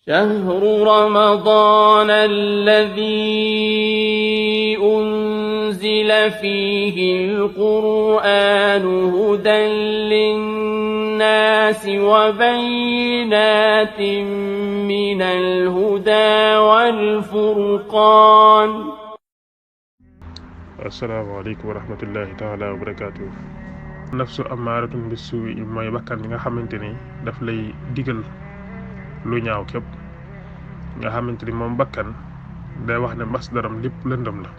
شهر رمضان الذي أنزل فيه القرآن هدى للناس وبينات من الهدى والفرقان. السلام عليكم ورحمة الله تعالى وبركاته. nafsu amaaratun bis-suu'i mooy bakkan bi nga xamante ni daf lay digal lu ñaaw képp nga xamante ni moom bakkan day wax ne masdaram lépp lëndëm la.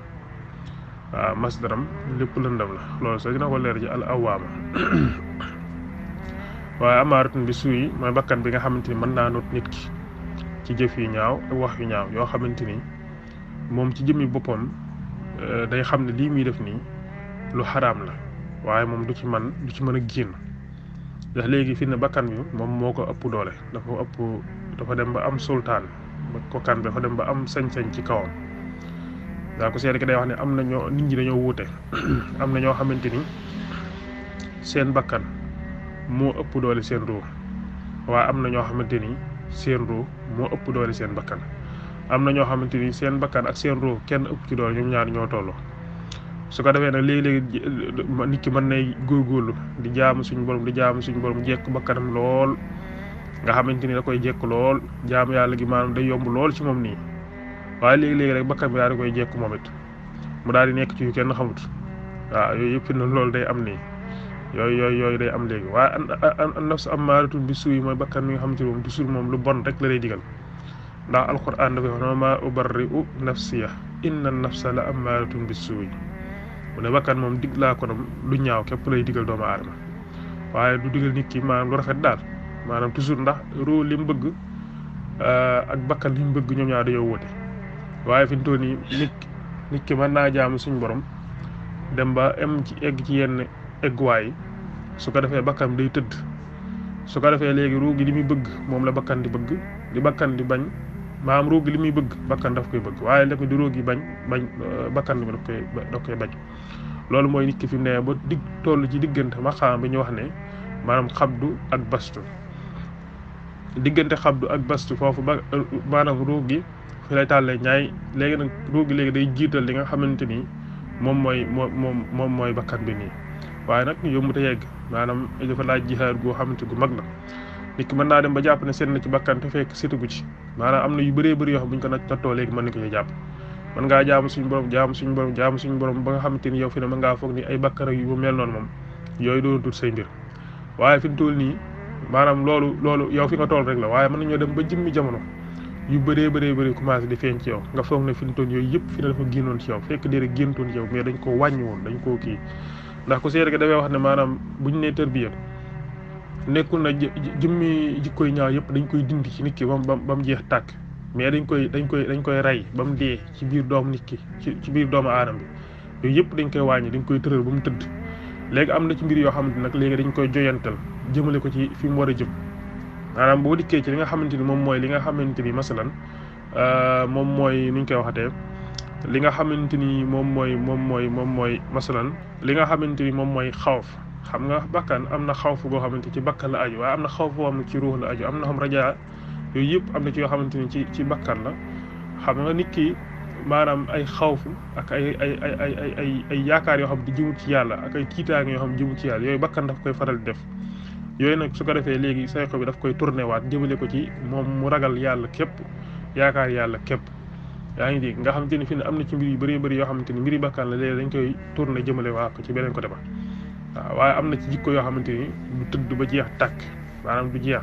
waaw masdaram lépp lëndëm la loolu sax dina ko leer ci al awaama waaye amaaratun bis-suu'i mooy bakkan bi nga xamante ni mën naa not nit ki ci jëf yu ñaaw ak wax yu ñaaw yoo xamante ni moom ci jëmmi boppam day xam ne lii muy def nii lu xaraam la waaye moom du ci mën a génn ndax léegi fi ne bakkan bi moom moo ko ëpp doole dafa dem ba am sultaan ba kokkan bi dafa dem ba am sañ-sañ ci kawam. daa ko seet ki day wax ne am na ñoo nit ñi dañoo wuute am na ñoo xamante ni seen bakkan moo ëpp doole seen ruux waaye am na ñoo xamante ni seen ruux moo ëpp doole seen bakkan am na ñoo xamante ni seen bakkan ak seen ruux kenn ëpp ci doole ñoom ñaar ñoo tolloo. su ko defee nag léegi-léegi nit ki mën nay góorgóorlu di jaamu suñu borom jekk bakkanam lool nga xamante ni da koy jekk lool jaamu yàlla gi maanaam day yomb lool ci moom nii waaye léegi-léegi rek bakkan bi daal di koy jekk moom it mu daal di nekk ci yu kenn xamut. waaw yooyu yëpp na loolu day am nii yooyu day am léegi waaye an nafsu ammaaratun bis-suu'i mooy bakkan mi nga xamante ni moom toujours moom lu bon rek la lay digal ndax alquran dafay wax ne maa ubarri'u nafsiya inna an-nafsa la ammaaratun bis-suu'i mu ne bakkan moom dig laa ko lu ñaaw képp lay digal doomu aadama waaye du digal nit ki maanaam lu rafet daal maanaam toujours ndax ruu li mu bëgg ak bakkan li mu bëgg ñoom ñaar dañoo wóote waaye fi mu toll nii nit ki mën naa jaamu suñu borom dem ba egg ci yenn egguwaay su ko defee bakkan day tëdd su ko defee léegi ruu gi li muy bëgg moom la bakkan di bëgg di bakkan di bañ maanaam ruu gi li muy bëgg bakkan daf koy bëgg waaye léegi di ruu gi bañ bakkan bi daf koy bañ. loolu mooy nit ki fi mu ne ba toll ci diggante maqaam bi ñu wax ne maanaam xabdu ak bastu diggante xabdu ak bastu foofu ba maanaam ruug gi fi lay tàllee ñaay léegi nag ruug gi léegi day jiital li nga xamante ni moom mooy bakkan bi nii waaye nag yomb te yegg maanaam dafa laaj jihaad goo xamante gu mag la nit ki mën naa dem ba jàpp ne seet na ci bakkan te fekk seetagu ci maanaam am na yu bëree bëri yoo xam bu ñu ko nattoo léegi mën nañu ko ci jàpp. mën ngaa jaamu suñu borom ba nga xamante ni yow fi ne mën ngaa foog ni ay bakkara yu mel noonu moom yooyu doon tut say mbir waaye fi mu toll nii maanaam loolu yow fi nga toll rek la waaye mën nañoo dem ba jëmmi jamono yu bëree commencé di feeñ ci yow nga foog ne fi mu toll yooyu yëpp fi ne dafa génnoon ci yow fekk déedéet géntoon ci yow mais dañ ko wàññi woon dañ koo kii ndax ku seet dafay wax ne maanaam buñ nee tërbiya nekkul na jëmmi jikkoy ñaaw yëpp dañ koy dindi ci nit ki ba mu jeex tàkk mais dañ koy rey ba mu dee ci biir doomu nit ki ci biir doomu aadama bi yooyu yëpp dañ koy wàññi dañ koy tëral ba mu tëdd léegi am na ci mbir yoo xamante nag léegi dañ koy joyantal jëmale ko ci fi mu war a jëm maanaam boo dikkee ci li nga xamante ni moom mooy li nga xamante ni masalan moom mooy nuñ koy waxatee li nga xamante ni moom mooy masalan li nga xamante ni moom mooy xawf xam nga bakkan am na xawf goo xamante ci bakkan la aju waaye am na xawf boo xam ne ci ruux la aju am na xam rajaa yooyu yëpp am na ci yoo xamante ni ci bakkan la xam nga nit ki maanaam ay xawfu ak ay yaakaar yoo xam ne jëmut ci yàlla ak ay tiitaange yoo xam ne jëmut ci yàlla yooyu bakkan daf koy faral di def yooyu nag su ko defee léegi sayxo bi daf koy tourné waat jëmale ko ci moom mu ragal yàlla képp yaakaar yàlla képp yaa ngi dégg nga xamante ni fi ne am na ci mbir yu bëri yoo xamante ni mbiri bakkan la léegi dañ koy tourné jëmale waat ko ci beneen côté ba waaw waaye am na ci jikko yoo xamante ni du tëdd ba jeex tàkk maanaam du jeex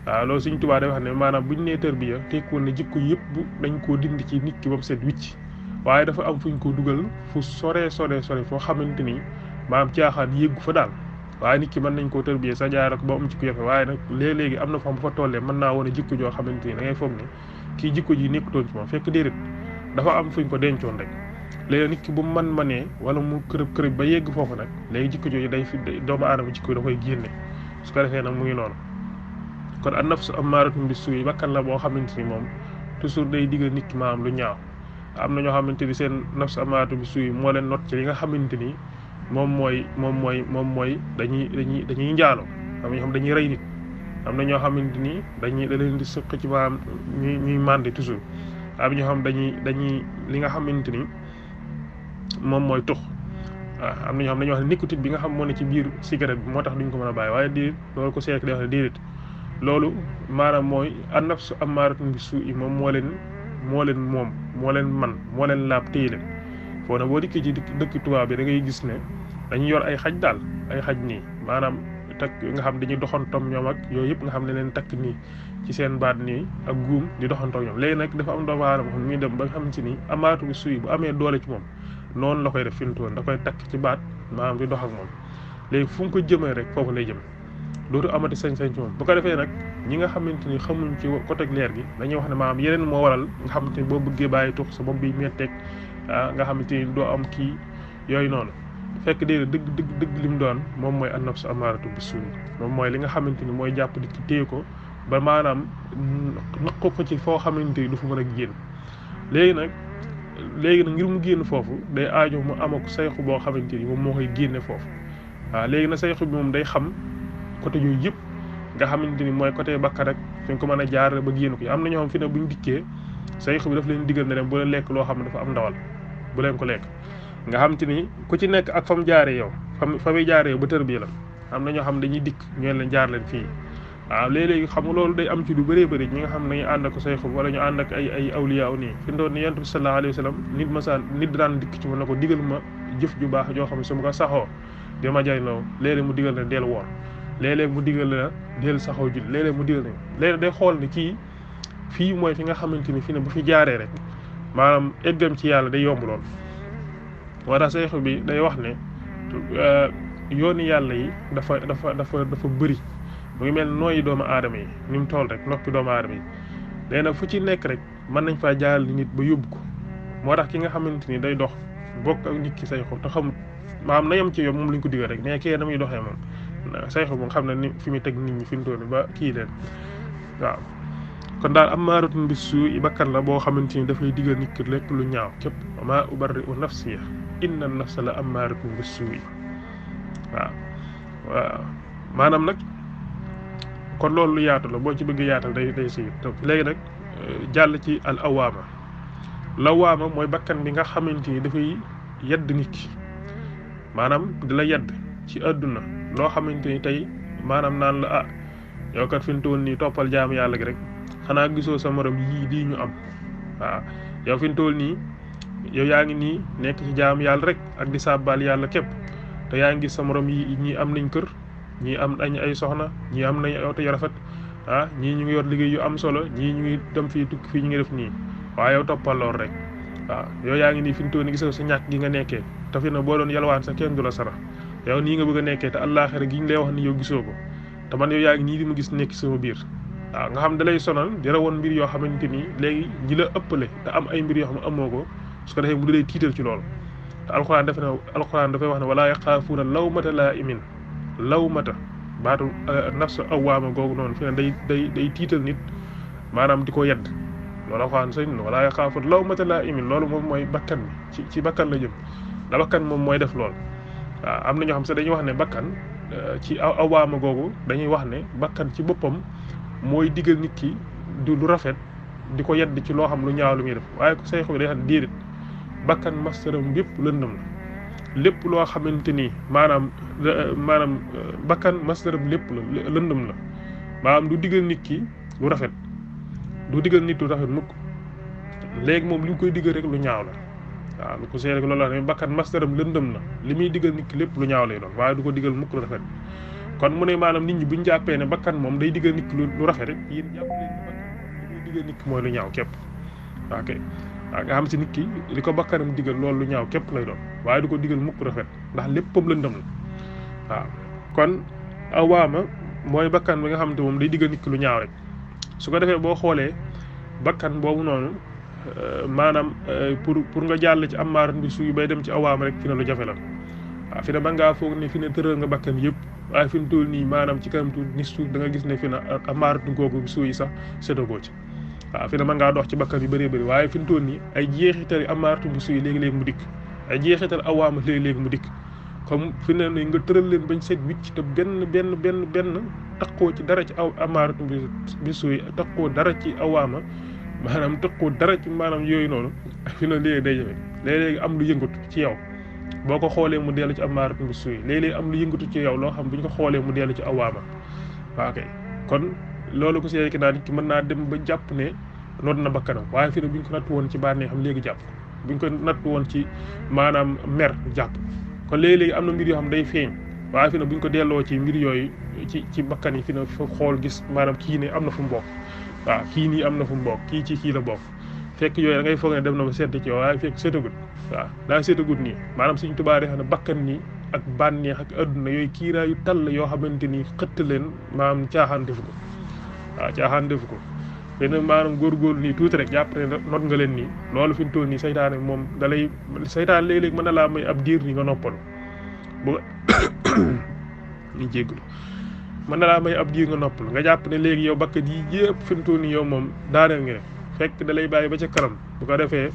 waaw loolu Sëriñ Tuubaa day wax ne maanaam buñ nee tërbiya tekkoon ne jikko yëpp dañ koo dindi ci nit ki ba mu set wicc waaye dafa am fuñ ko dugal fu sore foo xamante ni maanaam caaxaan yëggu fa daal waaye nit ki mën nañ koo tërbiya sa jaara ko ba am jikko yafe waaye nag léegi am na fa bu fa tollee mën naa wane jikko joo xamante ni da ngay foog ne kii jikko ji nekkutoon ci moom fekk déedéet dafa am fuñ ko dencoon rek léegi nit ki bu manee wala mu kërëb ba yegg foofu nag léegi jikko jooju day fi doomu aadama jikko da koy génne su ko defee nag mu ngi noonu kon an nafsu ammaaratun bis-suu'i bakkan la boo xamante ni moom toujours day digal nit ki maanaam lu ñaaw am na ñoo xamante ni seen nafsu ammaaratun bis-suu'i moo leen not ci li nga xamante ni moom mooy dañuy njaaloo am ñoo xam dañuy rey nit am na ñoo xamante ni da leen di sëq ci maanaam ñuy màndi toujours am ñoo xam dañuy li nga xamante ni moom mooy tux waaw am na ñoo xam dañuy wax ne nicotine bi nga xam moo ne ci biir cigarette bi moo tax duñ ko mën a bàyyi waaye déedéet loolu ko seet day wax ne déedéet loolu maanaam mooy an-nafsu ammaaratun bis-suu'i moom moo leen moo leen laab téye leen foo na boo dikkee ci dëkk tubaab bi da ngay gis ne dañuy yor ay xaj daal ay xaj nii maanaam takk nga xam dañuy doxantoom ñoom ak yooyu yëpp nga xam ne leen takk nii ci seen baat nii ak guum di doxantoom ñoom léegi nag dafa am doomu aadama xam muy dem ba nga xam ci ni ammaaratu bis-suu'i bu amee doole ci moom noonu la koy def fintoon da koy takk ci baat maanaam di dox ak moom léegi fu mu ko jëmee rek foofu lay jëm dootu amati sañ-sañ ci moom bu ko defee nag ñi nga xamante ni xamuñ ci côté leer gi dañuy wax ne maanaam yeneen moo waral nga xamante ni boo bëggee bàyyi tux sa bopp bi metteeg nga xamante ni doo am kii yooyu noonu fekk dëgg li mu doon moom mooy an-nafsu ammaaratu bis-suu'i moom mooy li nga xamante ni mooy jàpp nit ki téye ko ba maanaam naq ko ci foo xamante ni du fa mën a génn léegi nag ngir mu génn foofu day aajo mu am ak sayxu boo xamante ni moom moo koy génne foofu waaw léegi nag sayxu bi moom day xam côté yooyu yëpp nga xamante ni mooy côté bakkan rek fi nga ko mën a jaarale ba génn ko am na ñoo xam fi ne buñ dikkee sayxu bi daf leen digal ne dem bu leen lekk loo xam ne dafa am ndawal bu leen ko lekk nga xam te ni ku ci nekk ak fa mu jaaree yow fa muy jaaree yow ba tër bii la am na ñoo xam dañuy dikk ñu leen jaar leen fii waaw léeg-léegi xam nga loolu day am ci lu bëree bëri ñi nga xam ne dañuy ànd ak sayxu wala ñu ànd ak ay awliya nii fi ndoon ni yonent bi sallallahu alayhi wa sallam nit daan dikk ci mën na ko digal ma jëf ju baax joo xam ne su ma ko saxoo di ma jay law léeg-léeg mu digal ne deel woor léeg-léeg mu digal la deel saxoo jul léeg-léeg mu digal ne léeg-léeg day xool ni kii fii mooy fi nga xamante ni fi ne bu fi jaaree rek maanaam eggam ci yàlla day yomb lool moo tax sayxu bi day wax ne yooni yàlla yi dafa bëri mu ngi mel nooyi doomu aadama yi ni mu toll rek noppi doomu aadama yi léegi nag fu ci nekk rek mën nañ faa jaaral nit ba yóbbu ko moo tax ki nga xamante ni day dox bokk ak nit ki sayxu te xamut maanaam na yem ci yow moom lañ ko digal rek mais kii na muy doxee moom sayxu moom xam na ni fi muy teg nit ñi fi mu toll ba kii leen waaw kon daal ammaaratun bis-suu'i bakkan la boo xamante ni dafay digal nit ki lépp lu ñaaw képp wa maa ubarri'u nafsiya inna an-nafsa la ammaaratun bis-suu'i waaw maanaam nag kon loolu lu yaatu la boo ci bëgg yaatal day si léegi nag jàll ci al lawaama mooy bakkan bi nga xamante ni dafay yedd nit ki maanaam di la yedd ci àdduna loo xamante ni tey maanaam naan la yow kat fi mu toll nii toppal jaamu yàlla gi rek xanaa gisoo sa morom yii di ñu am waaw yow fi mu toll nii yow yaa ngi nii nekk ci jaamu yàlla rek ak di sàbbaal yàlla képp te yaa ngi gis sa morom yi ñii am nañ kër ñii am nañ ay soxna ñii am nañ ay oto yu rafet ñii ñu ngi yor liggéey yu am solo ñii ñu ngi dem fii tukki fii ñu ngi def nii waaye yow toppal lool rek waaw yow yaa ngi nii fi mu toll nii gisoo sa ñàkk gi nga nekkee te fi na boo doon yalwaan sa kenn du la sara yow nii nga bëgg a nekkee te àllaaxira gi ñu lay wax ni yow gisoo ko te man yow yaa ngi nii di ma gis nekk sama biir waaw nga xam da lay sonal dara woon mbir yoo xamante ni léegi ñi la ëppale te am ay mbir yoo xam ne amoo ko su ko defee mu dalay tiital ci loolu te alxuraan dafay wax ne wala yaxaafuuna lawmata laa'imin lawmata baatu nafsu awaama googu noonu fi ne day tiital nit maanaam di ko yedd loolu alxuraan sañ wala yaxaafuuna lawmata laa'imin loolu moom mooy bakkan bi ci bakkan la jëm da bakkan moom mooy def loolu waaw am na ñoo xam sax dañuy wax ne bakkan ci awaama googu dañuy wax ne bakkan ci boppam mooy digal nit ki du lu rafet di ko yedd ci loo xam lu ñaaw lu muy def waaye ko sayxu bi day xam déedéet bakkan mastaram bépp lëndëm la lépp loo xamante ni maanaam bakkan mastaram lépp la lëndëm la maanaam du digal nit ki lu rafet du digal nit lu rafet mukk léegi moom li mu koy digal rek lu ñaaw la waaw lu ko see rek loolu la ne bakkan mastaram lëndëm la li muy digal nit ki lépp lu ñaaw lay doon waaye du ko digal mukk lu rafet kon mu ne maanaam nit ñi buñ jàppee ne bakkan moom day digal nit ki lu rafet rek yéen jàpp leen ne bakkan li muy digal nit ki mooy lu ñaaw képp ok waaw nga xam si nit ki li ko bakkanam digal loolu lu ñaaw képp lay doon waaye du ko digal mukk rafet ndax léppam lëndëm la waaw kon awaama mooy bakkan bi nga xamante moom day digal nit ki lu ñaaw rek su ko defee boo xoolee bakkan boobu noonu maanaam pour nga jàll ci ammaaratun bis-suu'i bay dem ci awaama rek fi ne lu jafe la waaw fi ne ba ngaa foog ne fi ne tëral nga bakkan yëpp waaye fi mu toll nii maanaam ci kanam tuuti nis tuuti da nga gis ne fi ne ammaaratun googu bis-suu'i sax séddagoo ci waaw fi ne mën ngaa dox ci bakkan yu bëree bëri waaye fi mu toll nii ay jeexital ammaaratun bis-suu'i léegi-léegi mu dikk ay jeexital awaama léegi-léegi mu dikk comme fi ne nga tëral leen bañ set wicc te benn takkoo ci dara ci aw amaaratu bi suuy takkoo dara ci awaama maanaam takkoo dara ci maanaam yooyu noonu fi na léegi day jafe léeg-léegi am lu yëngatu ci yow boo ko xoolee mu dellu ci amaaratu bi suuy léeg-léegi am lu yëngatu ci yow loo xam bu ñu ko xoolee mu dellu ci awaama waaw kay kon loolu ko see ki naan ki mën naa dem ba jàpp ne noot na bakkanam waaye fi ne bu ñu ko natt woon ci bànnee xam léegi jàpp bu ñu ko natt woon ci maanaam mer jàpp kon léegi-léegi am na mbir yoo xam day feeñ waaye fi ne bu ñu ko delloo ci mbir yooyu ci bakkan yi fi ne fa xool gis maanaam kii ne am na fu mu bokk waaw kii nii am na fu mu bokk kii ci kii la bokk fekk yooyu da ngay foog ne dem na ba seet ci yow waaye fekk seetagut waaw daa seetagut nii maanaam suñ tubaab xam ne bakkan nii ak bànneex ak adduna yooyu kiiraayu tall yoo xamante ni xëtt leen maanaam caaxaan defu ko waaw caaxaan defu ko benn maanaam góorgóorlu nii tuuti rek jàpp ne not nga leen nii loolu fi mu toll nii saytaane moom da lay saytaan léeg-léeg mën na laa may ab diir nii nga noppalu bu ñu jégglu mën na laa may ab diir nga noppalu nga jàpp ne léegi yow bakkat yi yëpp fi mu toll nii yow moom daaneel nga ne fekk da lay bàyyi ba ca kanam bu ko defee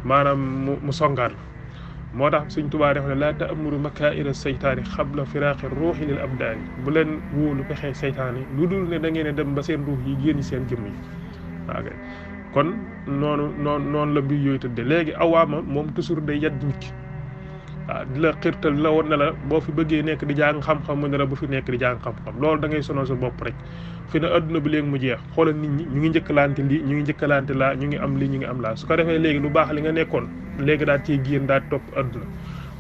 maanaam mu songaat la moo tax Sëñ Tuubaa def ne laa ta'muru makaa'ira saytaani xabla firaaqi ruuxi lil abdaani bu leen wóolu pexe saytaani lu dul ne da ngeen a dem ba seen ruux yi génn seen jëmm yi waaw kay kon noonu la mbir yooyu tëddee léegi awaama moom toujours day yadd nit ki waaw di la xirtal di la won ne la boo fi bëggee nekk di jàng xam-xam mu ne la bu fi nekk di jàng xam-xam loolu da ngay sonal sa bopp rek fi ne adduna bi léegi mu jeex xoolal nit ñi ñu ngi njëkkalante lii ñu ngi njëkkalante laa ñu ngi am lii ñu ngi am laa su ko defee léegi lu baax li nga nekkoon léegi daal ciy génn daal topp adduna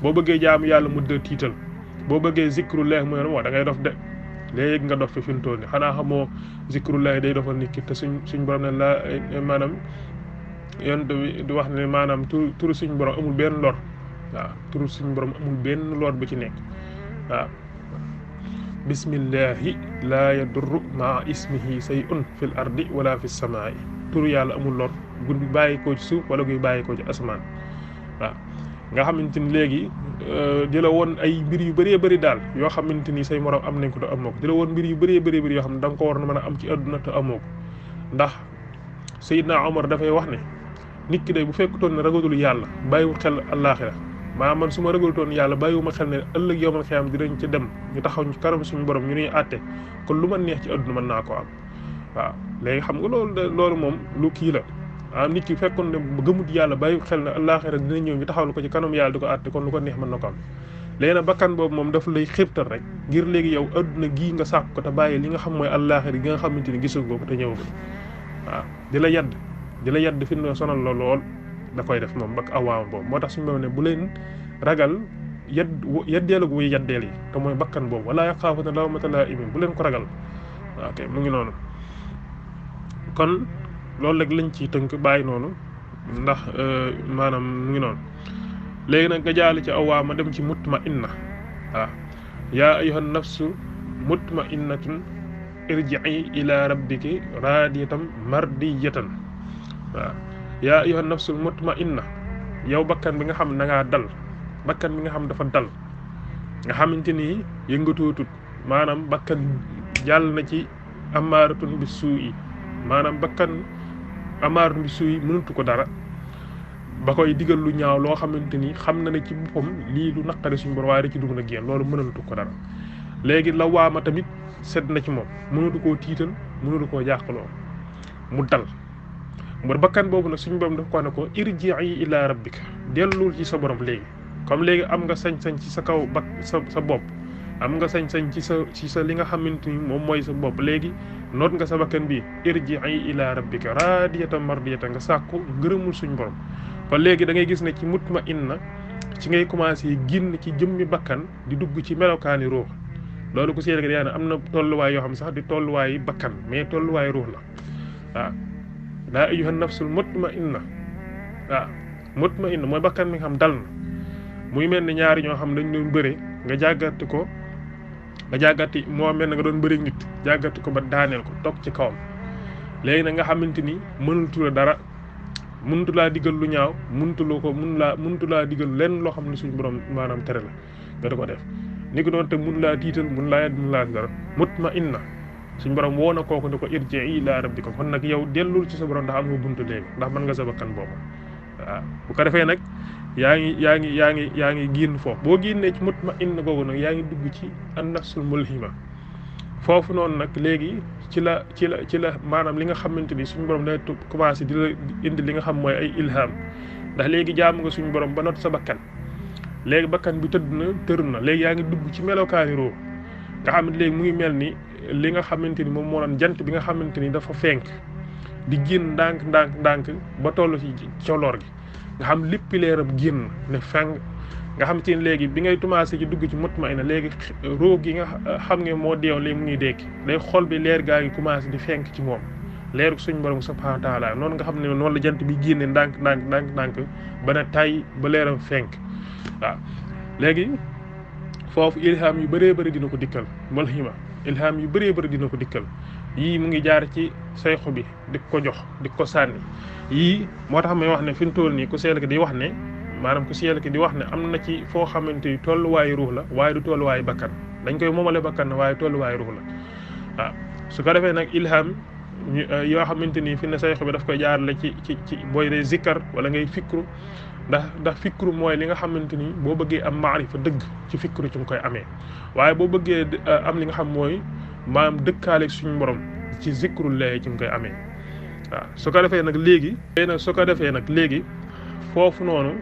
boo bëggee jaamu yàlla mu dë tiital boo bëggee zikrullah mu ne moo da ngay dof de léegi nga dof fi mu toll nii xanaa xamoo zikrullah day dofal nit ki te suñ borom ne la maanaam yoon di wax ne maanaam turu suñ borom amul benn lor waaw turu suñ borom amul benn lor bu ci nekk waaw bismillahi laa yadurru maa ismihi say'un fil ardi wala fi samaa'i turu yàlla amul lor gu bàyyi ko ci suuf wala guy bàyyi ko ci asamaan waaw nga xamante ni léegi di la woon ay mbir yu bëree bëri daal yoo xamante ni say morom am nañ ko te amoo ko di la woon mbir yu bëree bëri yoo xam ne da nga ko war na mën a am ci àdduna te amoo ko ndax Seydina Omar dafay wax ne nit ki day bu fekkutoon ne ragalul yàlla bàyyiwul xel àllaaxira maanaam man su ma ragalutoon yàlla bàyyiwuma xel ne ëllëg yowmal xiyaam dinañ ci dem ñu taxaw ci kanam suñu borom ñu nuy àtte kon lu ma neex ci àdduna mën naa ko am waaw léegi xam nga loolu moom lu kii la nit ki fekkoon ne gëmut yàlla bàyyi xel ne àllaaxira dina ñëw ñu taxawal ko ci kanam yàlla di ko àtte kon lu ko neex mën na ko am léegi nag bakkan boobu moom daf lay xirtal rek ngir léegi yow àdduna gii nga sàkk ko te bàyyi li nga xam mooy àllaaxira gi nga xamante ni gisul ko te ñëwagul waaw di la yadd fi mu sonal la lool da koy def moom bak awaam boobu moo tax suñu moom ne bu leen ragal yaddeelu gu yaddeel yi te mooy bakkan boobu wala yaxaafuna lawmata laa'imin bu leen ko ragal waaw kay mu ngi noonu kon loolu rek lañ ciy tënk bàyyi noonu ndax maanaam mu ngi noonu léegi nag nga jaali ci awaama dem ci mutma'inna waaw yaa ayyuhan nafsu mutma'innatun irji'i ila rabbiki raadiyatan mardiyatan waaw yaa ayyuhan nafsul mutma'inna yow bakkan bi nga xam ne da ngaa dal bakkan bi nga xam dafa dal nga xamante ni yëngatootut maanaam bakkan jàll na ci amaaratun bi suu'i maanaam bakkan amaaratun bi suu'i mënatu ko dara ba koy digal lu ñaaw loo xamante ni xam na ne ci boppam lii lu naqari suñu borom waaye da ci dugg na génn loolu mënatu ko dara léegi la waama tamit sedd na ci moom mënatu koo tiital mënatu koo jàqaloo mu dal mu bakkan boobu nag suñu borom daf ko ne ko irji'i ila rabbika dellul ci sa borom léegi comme léegi am nga sañ-sañ ci sa kaw sa bopp am nga sañ-sañ ci sa li nga xamante ni moom mooy sa bopp léegi noot nga sa bakkan bi irji'i ila rabbika radiyatan mardiyatan nga sàkku ngërëmul suñu borom kon léegi da ngay gis ne ci mutma'inna ci ngay commencé génn ci jëmmi bakkan di dugg ci melokaani ruux loolu ko seet yaa ne am na tolluwaay yoo xam sax di tolluwaayi bakkan mais tolluwaayu ruux la waaw yaa ayyuhan nafsul mutma'inna waaw mutma'inna mooy bakkan mi nga xam dal na muy mel ni ñaari ñoo xam dañ doon bëre nga jàggati ko moo mel ne nga doon bëre nit jàggati ko ba daaneel ko toog ci kawam léegi nag nga xamante ni mënatu la dara mënatu laa digal lu ñaaw mënatu laa digal lenn loo xam ne suñu borom maanaam tere la nga di ko def ni ko doon te mun laa tiital mun laa yedd mun laa dara mutma'inna suñu borom woo na kooku ne ko irji'i ila rabbika kon nag yow dellul ci sa borom ndax am nga buntu léegi ndax mën nga sa bakkan boobu waaw bu ko defee nag yaa ngi génn foofu boo génnee ci mutma'inna googu nag yaa ngi dugg ci an-nafsul mulhima foofu noonu nag léegi ci la maanaam li nga xamante ni suñu borom day commencé di la indi li nga xam mooy ay ilham ndax léegi jaamu nga suñu borom ba not sa bakkan léegi bakkan bi tër na léegi yaa ngi dugg ci melokaani roo nga xam ne léegi mu ngi mel ni li nga xamante ni moom moo doon jant bi nga xamante ni dafa fenk di génn ndànk ba toll ci coloor gi nga xam léppi leeram génn ne feng nga xam te ne léegi bi ngay commencé ci dugg ci mutmaina léegi roo gi nga xam ne moo deewoon léegi mu ngi dekki day xol bi leer gaa ngi commencé di fenk ci moom leeru suñu borom subhanahu wa taala noonu nga xam ne noonu la jant bi génne ndànk ba ne tay ba leeram fenk waaw léegi foofu ilham yu bëree bëri dina ko dikkal mulhima ilham yu bëree bëri dina ko dikkal yii mu ngi jaar ci sayxu bi di ko jox di ko sànni yii moo tax may wax ne fi mu toll nii ku seel ki di wax ne maanaam ku seel ki di wax ne am na ci foo xamante ni tolluwaayu ruux la waaye du tolluwaayu bakkan dañ koy moomale bakkan waaye tolluwaayu ruux la waaw su ko defee nag ilham yoo xamante ni fi ne sayxu bi daf koy jaarale ci booy dee zikkar wala ngay fikru ndax fikru mooy li nga xamante ni boo bëggee am maarifa dëgg ci fikru ci mu koy amee waaye boo bëggee am li nga xam mooy maanaam dëkkaale suñu borom ci zikru lee ci mu koy amee waaw su ko defee nag léegi foofu noonu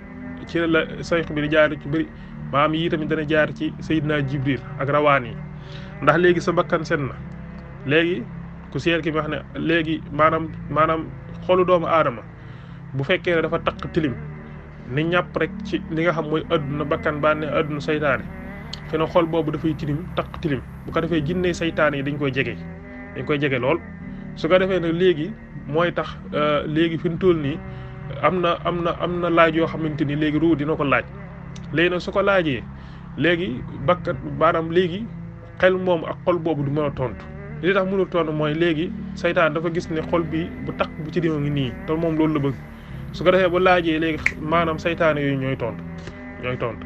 ci la sayx bi di jaar ci bëri maanaam yii tamit dana jaar ci Seydina Jibril ak rawaan yi ndax léegi sa bakkan set na léegi ku seer ki wax ne léegi maanaam xolu doomu aadama bu fekkee ne dafa taq tilim ni ñàpp rek ci li nga xam mooy adduna bakkan bànne adduna saytaane fi na xol boobu dafay taq tilim bu ko defee jinne saytaane yi dañ koy jege lool su ko defee nag léegi mooy tax léegi fi mu toll nii am na laaj yoo xamante ni léegi ruu dina ko laaj léegi nag su ko laajee léegi bakkat maanaam léegi xel moom ak xol boobu du mën a tontu li tax mënul tontu mooy léegi saytaan dafa gis ne xol bi bu taq bu ci dima ngi nii te moom loolu la bëgg su ko defee ba laajee léegi maanaam saytaane yooyu ñooy tontu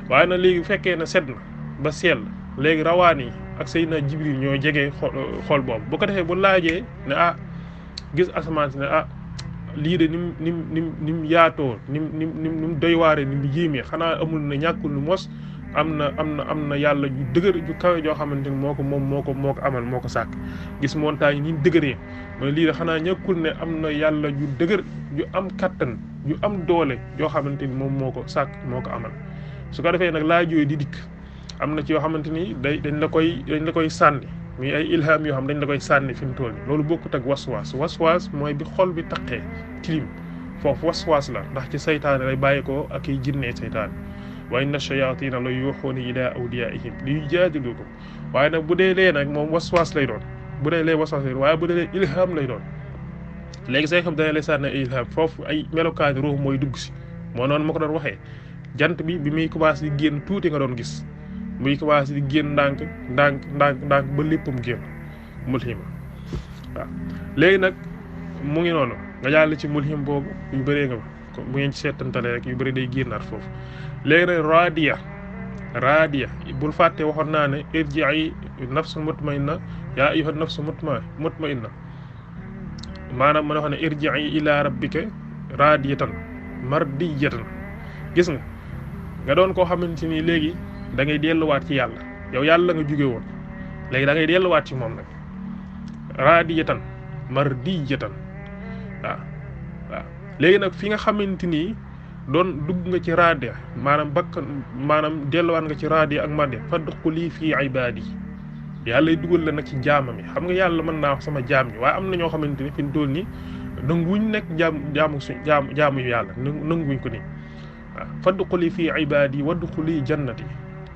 waaye nag léegi bu fekkee ne set na ba sell léegi rawaan yi ak Seydina Jibril ñoo jege xol boobu bu ko defee bu laajee ne gis asamaan si ne lii de nim yaatoo nim doy waare ni mu yéemee xanaa amul na ñàkkul nu mos am na yàlla ju dëgër ju kawe joo xamante ni moo ko amal moo ko sàkk gis montagne ni mu dëgëree mooy lii de xanaa ñàkkul ne am na yàlla ju dëgër ju am kattan ju am doole joo xamante ni moom moo ko sàkk moo ko amal su ko defee nag laaj yooyu di dikk am na ci yoo xamante ni dañ la koy sànni muy ay ilham yoo xam dañ la koy sànni fi mu toll nii loolu bokkut ak waswaas mooy bi xol bi taqee tilim foofu waswaas la ndax ci saytaane lay bàyyi ko ak i jinnee saytaane wa inna shayatina la yuuxuuna ila awliyaihim li yujaadilukum waaye nag bu dee lee nag moom waswaas lay doon waaye bu dee lee ilham lay doon léegi say xam dana lay sànni ay ilham foofu ay melokaani ruux mooy dugg si moo noonu ma ko doon waxee jant bi muy commencé di génn tuuti nga doon gis muy commencé di génn ndànk ba léppam génn mulhima waaw léegi nag mu ngi noonu nga jàll ci mulhim boobu yu bëree nga ba bu ngeen ci seetantale rek yu bëri day génnaat foofu léegi nag raadiya bul fàtte waxoon naa ne irji'i nafsu mutmainna yaa ayyuha nafsu mutmainna maanaam ma ne wax ne irji'i ila rabbika raadiyatan mardiyatan gis nga doon koo xamante ni léegi da ngay delluwaat ci yàlla yow yàlla nga jóge woon léegi da ngay delluwaat ci moom nag raadiyatan mardiyatan waaw léegi nag fi nga xamante ni doon dugg nga ci raadiya maanaam delluwaat nga ci raadiya ak mardiya fadxuli fii ibaadi yàlla dugal la nag ci jaamam yi xam nga yàlla mën naa wax sama jaam ñi waaye am na ñoo xamante ni fi mu toll nii nanguwuñ nekk jaamu yu yàlla nanguwuñ ko nii waaw fadxuli fii ibaadi wadxuli jannati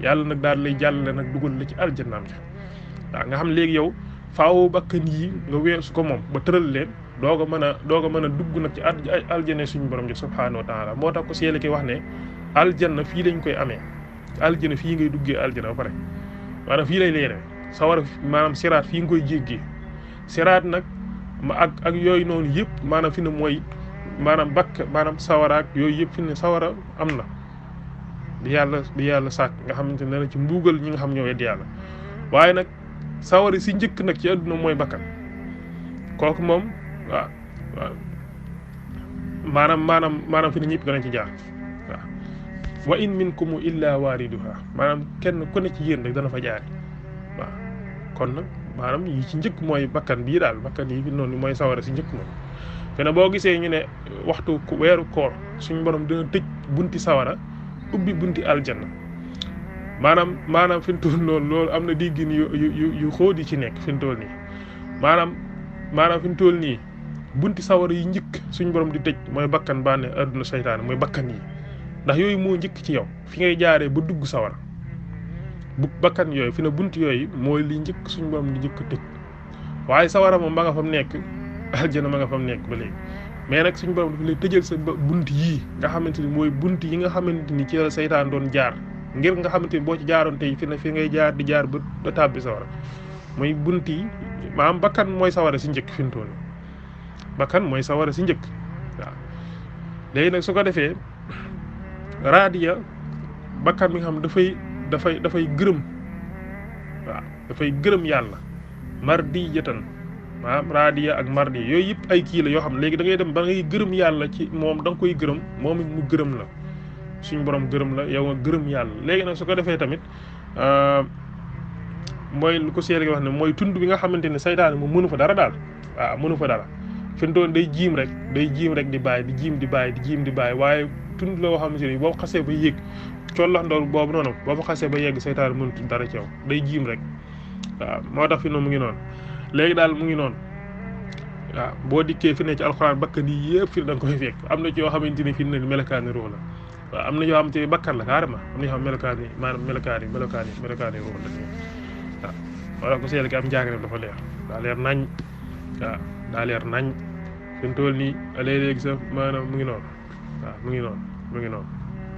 yàlla nag daal lay jàllale nag dugal la ci aljannaam ja waaw nga xam léegi yow faaw bakkan yi nga weesu ko moom ba tëral leen doog a mën a dugg nag ci aljanna suñu borom ji subhaanahu wa taala moo tax ko seeli ki wax ne aljanna fii lañ koy amee aljanna fii ngay duggee aljanna ba pare maanaam fii lay leere sawara maanaam siraat fii nga koy jéggee siraat nag ak yooyu noonu yëpp maanaam fi ne mooy maanaam sawaraak yooyu yëpp fi ne sawara am na bi yàlla sàkk nga xamante ne la ci mbuugal ñi nga xam ñoo weddi yàlla waaye nag sawara si njëkk nag ci àdduna mooy bakkan kooku moom waaw maanaam fi ne ñëpp danañ ci jaar waaw wa in minkum illa waariduha maanaam kenn ku ne ci yéen rek dana fa jaari waaw kon nag maanaam yi ci njëkk mooy bakkan bii daal bakkan yi fi noonu mooy sawara si njëkk moom te boo gisee ñu ne waxtu weeru koor suñu borom dina tëj bunti sawara ubbi bunti aljanna maanaam fi mu toll loolu am na diggin yu xóot yi ci nekk fi mu toll nii maanaam fi mu toll nii bunti sawara yi njëkk suñu borom di tëj mooy bakkan bànne adduna seytaane mooy bakkan yi ndax yooyu moo njëkk ci yow fi ngay jaaree ba dugg sawara bu bakkan yooyu fi ne bunt yooyu mooy li njëkk suñu borom di njëkk tëj waaye sawara moom ba nga fa mu nekk aljana ma nga fa mu nekk ba léegi mais nag suñu borom dafa lay tëjal sa bunt yii nga xamante ni mooy bunt yi nga xamante ni ci la seytaan doon jaar ngir nga xamante ni boo ci jaaroon tey fi ngay jaar di jaar ba tàbbi sawara mooy bunt yi maanaam bakkan mooy sawara si njëkk fi mu toll bakkan mooy sawara si njëkk waaw léegi nag su ko defee raadiya bakkan bi nga xam dafay gërëm waaw dafay gërëm yàlla mardiyatan maanaam raadiya ak mardiya yooyu yëpp ay kii la yoo xam ne léegi da ngay dem ba ngay gërëm yàlla ci moom da nga koy gërëm moom it mu gërëm la suñu borom gërëm la yow nga gërëm yàlla léegi nag su ko defee tamit mooy lu ko seet wax ne mooy tund bi nga xamante ne saytaane moom mënu fa dara daal waaw mënu fa dara fi mu toll day jiim rek di bàyyi di bàyyi waaye tund la woo xamante ni boo xasee ba yéeg collax ndoor boobu noonu boo fa xasee ba yegg saytaane mënut dara ci yow day jiim rek waaw moo tax fi noonu mu ngi noonu léegi daal mu ngi noonu waaw boo dikkee fi ne ci alxuraan bakkan yi yëpp fi da nga koy fekk am na ci yoo xamante ni fi ne melokaani ruux la waaw am na yoo xamante ni bakkan la carrément am na yoo xam melokaani maanaam melokaani ruux la waaw moo tax ko seet ki am njàngale dafa leer daa leer nañ waaw daa leer nañ fi mu toll nii léeg-léeg sax maanaam mu ngi noonu waaw mu ngi noonu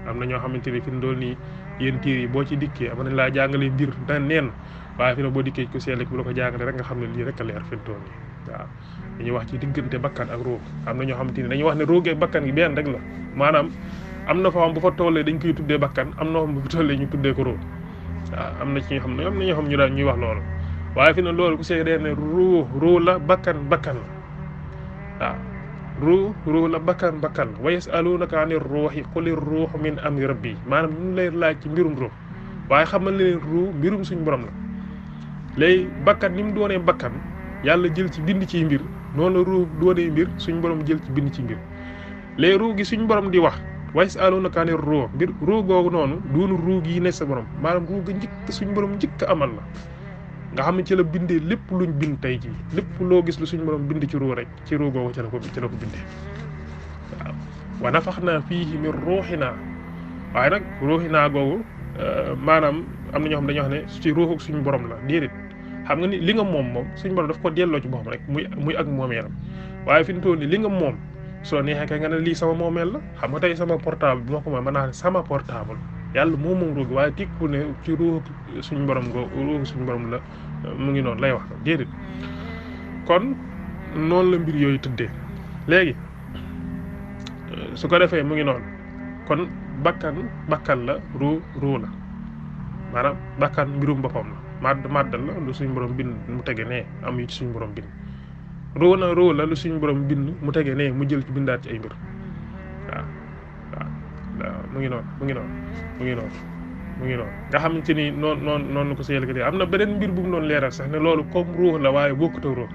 am na ñoo xamante ni fi mu toll nii yéen tiir yi boo ci dikkee am nañ laa jàngale mbir neen waaye fi ne boo dikkee ko seet bu la ko jàngale rek nga xam ne lii rek a leer fi mu toll nii waaw dañuy wax ci diggante bakkan ak ruux am na ñoo xamante ni dañuy wax ne ruug ak bakkan gi benn rek la maanaam am na fa xam bu fa tollee dañ koy tuddee bakkan am na xam bu fa tollee ñu tuddee ko ruux waaw am na ci ñoo xam ne am na ñoo xam ñu daan ñuy wax loolu waaye fi ne loolu ku seet dee ne ruux la bakkan la waaw ruux la bakkan la wa yasalunaka ani ruuxi quli ruuxu min amri rabbi maanaam ñu lay laaj ci mbirum ruux waaye xamal leen ruux mbirum suñu borom la léegi bakkan ni mu doonee bakkan yàlla jël ci bind ci mbir noonu la ruux doonee mbir suñu borom jël ci bind ci mbir léegi ruux gi suñu borom di wax wa yasalunaka ani ruux mbir ruux googu noonu doonu ruux gi ne sa borom maanaam ruux ga njëkk suñu borom njëkk amal la nga xam ne ci la bindee lépp luñ bind tey jii lépp loo gis lu suñu borom bind ci ruux rek ci ruux googu ci la ko bindee waaw wa nafaxnaa fiihi min ruuxinaa waaye nag ruuxinaa googu maanaam am na ñoo xam dañoo wax ne ci ruuxu suñu borom la déedéet xam nga ni li nga moom suñu borom daf ko delloo ci boppam rek muy ak moomeelam waaye fi mu toll nii li nga moom soo neexee kay nga ne lii sama moomeel la xam nga tey sama portable bi ma ko mën naa ne sama portable yàlla moom ruugi waaye tikku ne ci ruuxu suñu borom ruuxu suñu borom la mu ngi noonu lay wax déedéet kon noonu la mbir yooyu tëddee léegi su ko defee mu ngi noonu kon bakkan la ruu la maanaam bakkan mbirum boppam la màddal la lu suñu borom bind mu tege nee am yu ci suñu borom bind ruu la lu suñu borom bind mu tege nee mu jël ci bindaat ci ay mbir waaw mu ngi noonu nga xamante ni noonu ko si yàlla am na beneen mbir bu mu doon leeral sax ne loolu comme ruux la waaye bokkut ak ruux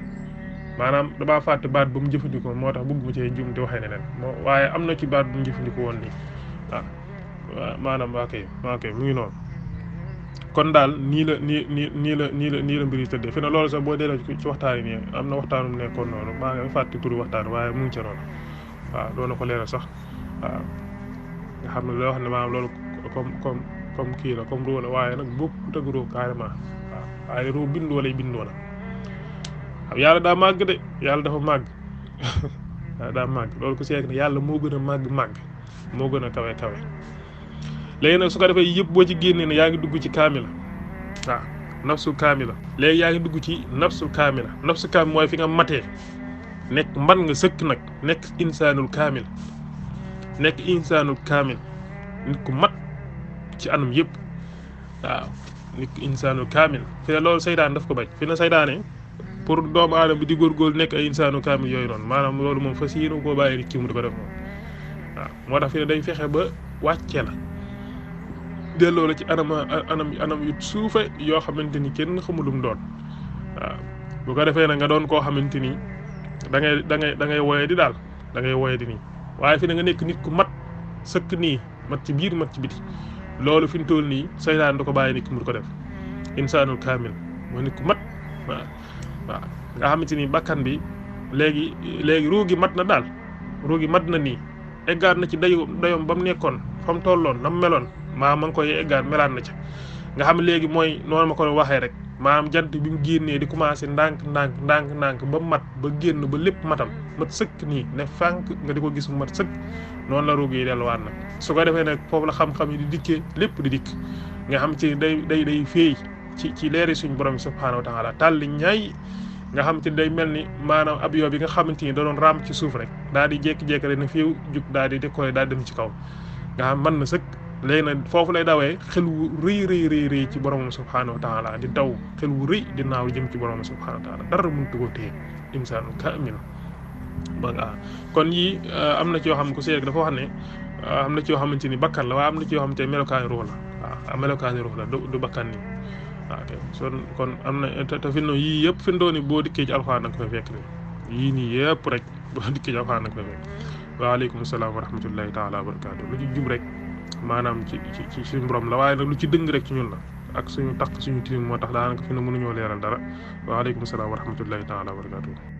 maanaam damaa fàtte baat ba mu jëfandikoo moo tax bëgg mu cee jum di waxee neneen waaye am na ci baat bu mu jëfandikoo woon nii waaw maanaam ok mu ngi noonu kon daal nii la mbir yi tëddee fi ne loolu sax boo delloo ci waxtaan yi nii am na waxtaanum nekkoon noonu maa ngi fàtte turu waxtaan waaye mu ngi ca noonu waaw doon na ko leeral sax waaw nga xam ne loo xam ne maanaam loolu comme kii la comme ruu la waaye nag bokkut ak ruu carrément waaw waaye ruu bindu wala bindoo la xam yàlla daa màgg de yàlla dafa màgg daa màgg loolu ko seeg ne yàlla moo gën a màgg moo gën a kawe léegi nag su ko defee yëpp boo ci génnee ne yaa ngi dugg ci kaamila waaw nafsul kaamila léegi yaa ngi dugg ci nafsul kaamila mooy fi nga matee nekk mban nga sëkk nag nekk insaanul kaamil nit ku mat ci anam yëpp waaw nit insaanul kaamil fi ne loolu saytaan daf ko bañ fi ne saytaane pour doomu aadama bi di góorgóorlu nekk ay insaanu kaamil yooyu noonu maanaam loolu moom fas yéene koo bàyyi kii mu di ko def moom waaw moo tax fi ne day fexe ba wàcce la delloo la ci anam yu suufe yoo xamante ni kenn xamul lu mu doon waaw bu ko defee nag nga doon koo xamante ni da ngay woye di daal da ngay woye di nii waaye fi na nga nekk nit ku mat sëkk nii mat ci biir mat ci biti loolu fi mu toll nii saytaan du ko bàyyi nit ki mu ko def insaanul kaamil mooy nit ku mat waaw waaw nga xamante ni bakkan bi léegi ruugi mat na daal ruugi mat na nii eggaat na ci dayoom ba mu nekkoon fa mu tolloon na mu meloon maa ma ngi koy eggaat melaat na ca nga xam léegi mooy noonu ma ko waxee rek maanaam jant bi mu génnee di commencé ndànk ba mat ba génn ba lépp matam mat sëkk nii ne fànk nga di ko gis mu mat sëkk noonu la ruugi yi delluwaat nag su ko defee nag foofu la xam-xam yi di dikkee lépp di dikk nga xam ci day féey ci leeri suñ borom subhaanahu wa taala tàlli ñaay nga xam ci day mel ni maanaam avion bi nga xamante ni da doon raam ci suuf rek daal di jékki-jékki rek ne fiiw jug daal di décoller daal dem ci kaw nga xam mën na sëkk léegi nag foofu lay dawee xel wu rëy ci borom subhaanahu wa taala di daw xel wu rëy di naaw jëm ci borom subhaanahu wa taala dara mënut ko téye insaanu kaamil ba nga kon yii am na ci yoo xam ku seeg dafa wax ne am na ci yoo xamante ni bakkan la waaye am na ci yoo xamante ni melokaani ruux la waaw melokaani ruux la du bakkan ni waaw kay kon am na te fi no yii yëpp fi dooni boo dikkee ci alxuraan nag fay fekk ni yii nii yëpp rek boo dikkee ci alxuraan nag fay fekk waaleykum salaam wa rahmatullahi taala wa barakaatu lu ci jub rek maanaam ci suñu borom la waaye nag lu ci dëng rek ci ñun la ak suñu takk suñu tilim moo tax daanaka fi na mënuñoo leeral dara waaleykum salaam wa rahmatullahi taala wa barakaatu